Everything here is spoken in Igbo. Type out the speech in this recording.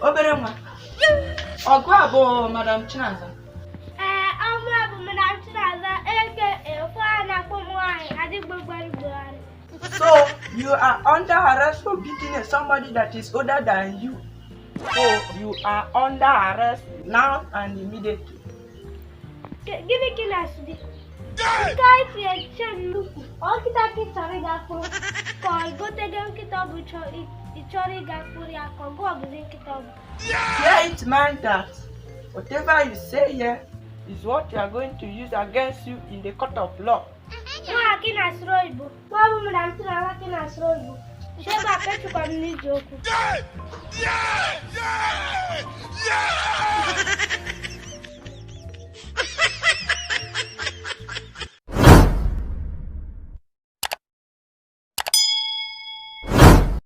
Obere nwa, ọgụ a bụ Madam Chinaza. Ee, ọ mụ bụ Madam Chinaza aka ofe a na-akpọ m nwaanyị adịgbo gbari. So you are under arrest for beating somebody that is older than you. So you are under arrest now and immediately. Gịnị ka ị na-asụ dị? Nke anyị tinye chen nnukwu, ọ nkịta ka ị chọrọ ịga kpụrụ ka ọ gotego nkịta ọ bụ ị chọrọ ịga kpụrụ ya ka ọ gụọ bụzi nkịta ọ bụ. Bear it in mind that whatever you say here is what you are going to use against you in the court of law. Nwa ka ị na-asụrụ oyibo, nwa bụ Madam Chinaza ka ị na-asụrụ oyibo. Shebe a kechukwa m n'iji okwu. Yeah! Yeah! Yeah!